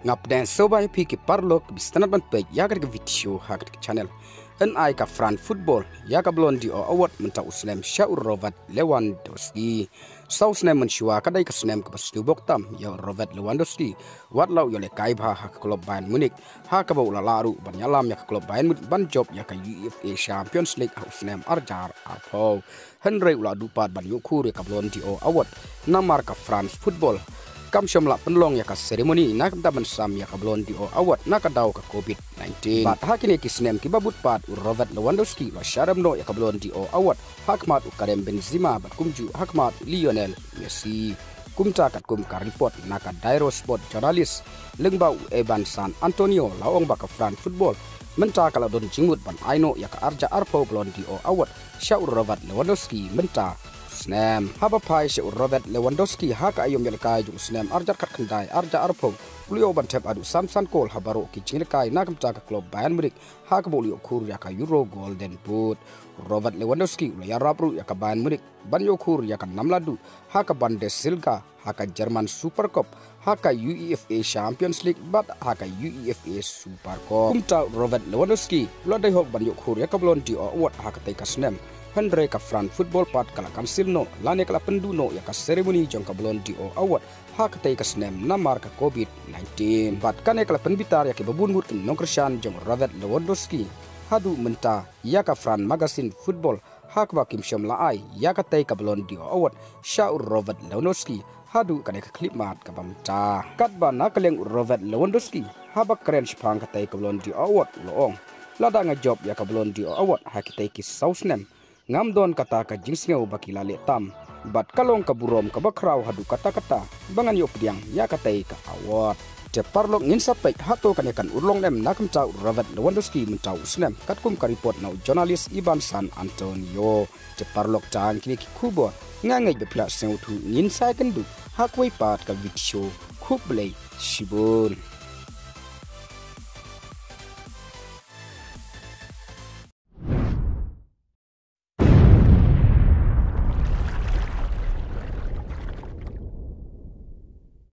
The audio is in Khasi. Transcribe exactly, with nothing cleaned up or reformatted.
Nga pdiang sngewbha ïa phi ki paralok ba sngewtynnat ban peit ïa kane ka video ha kane ka channel. Yn ai ka France Football ïa ka Ballon d'Or Award mynta u snem sha u Robert Lewandowski. Saw snem mynshuwa ka dei ka snem kaba sngewbok tam ïa u Robert Lewandowski wat la u ïalehkai bha ha ka klub Bayern Munich, ha kaba u la lah ruh ban ïalam ïa ka klub Bayern Munich ban jop ïa ka UEFA Champions League ha u snem arhajar arphew. Hynrei u la duh pat ban ïoh khur ïa ka Ballon d'Or Award namar ka France Football kam shym la pynlong ïa ka ceremony na ka bynta ban sam ïa ka Ballon d'Or Award na ka daw ka covid nineteen. Bad ha kine ki snem kiba bud pat u Robert Lewandowski u la shah rem noh ïa ka Ballon d'Or Award ha khmat u Karim Benzema bad kumjuh ha khmat u Lionel Messi. Kumta katkum ka report na ka Diario Sport journalist lyngba u Ivan San Antonio la ong ba ka France Football mynta ka la don jingmut ban ai noh ïa ka arhajar arphew Ballon d'Or Award sha u Robert Lewandowski mynta u snem. Haba phai sha u Robert Lewandowski ha ka aïom ïalehkai jong u snem arhajar khatkhyndai arhajar arphew, u la ïoh ban thep haduh san san kol ha baroh ki jingïalehkai na ka bynta ka klub Bayern Munich, ha kaba u la ïoh khur ïa ka Euro Golden Boot. U Robert Lewandowski u la ïarap ruh ïa ka Bayern Munich ban ïoh khur ïa ka nam la duh ha ka Bundesliga, ha ka German Super Cup, ha ka UEFA Champions League bad ha ka UEFA Super Cup. Kumta u Robert Lewandowski u la dei hok ban ïoh khur ïa ka Ballon d'Or Award ha katei ka snem, hynrei ka France Football pat ka la cancel noh lane ka la pynduh noh ïa ka ceremony jong ka Ballon d'Or Award ha katei ka snem namar ka covid nineteen. Bad kane ka la pynbitar ïa kiba bun ngut ki nongkyrshan jong u Robert Lewandowski. Haduh mynta ïa ka France Magazine Football ha kaba kim shym la ai ïa katei ka Ballon d'Or Award sha u Robert Lewandowski haduh kane ka khyllipmat kaba mynta. Katba na ka liang u Robert Lewandowski haba kren shaphang katei ka Ballon d'Or Award u la ong, lada nga jop ïa ka Ballon d'Or Award ha kitei ki saw snem, ngam don kata ka jingsngew ba ki la leh tam. Bad ka long ka burom kaba khraw haduh katta katta ba ngan ïoh pdiang ïa katei ka award. Te paralok, ngin sa peit hato kane kan urlong ne em na ka bynta u Robert Lewandowski mynta u snem katkum ka report na u journalist Ivan San Antonio. Te paralok, tang kine ki khubor, nga ngeit ba phi la sngewthuh, ngin sa ïakynduh ha kawei pat ka video. Khublei shibun.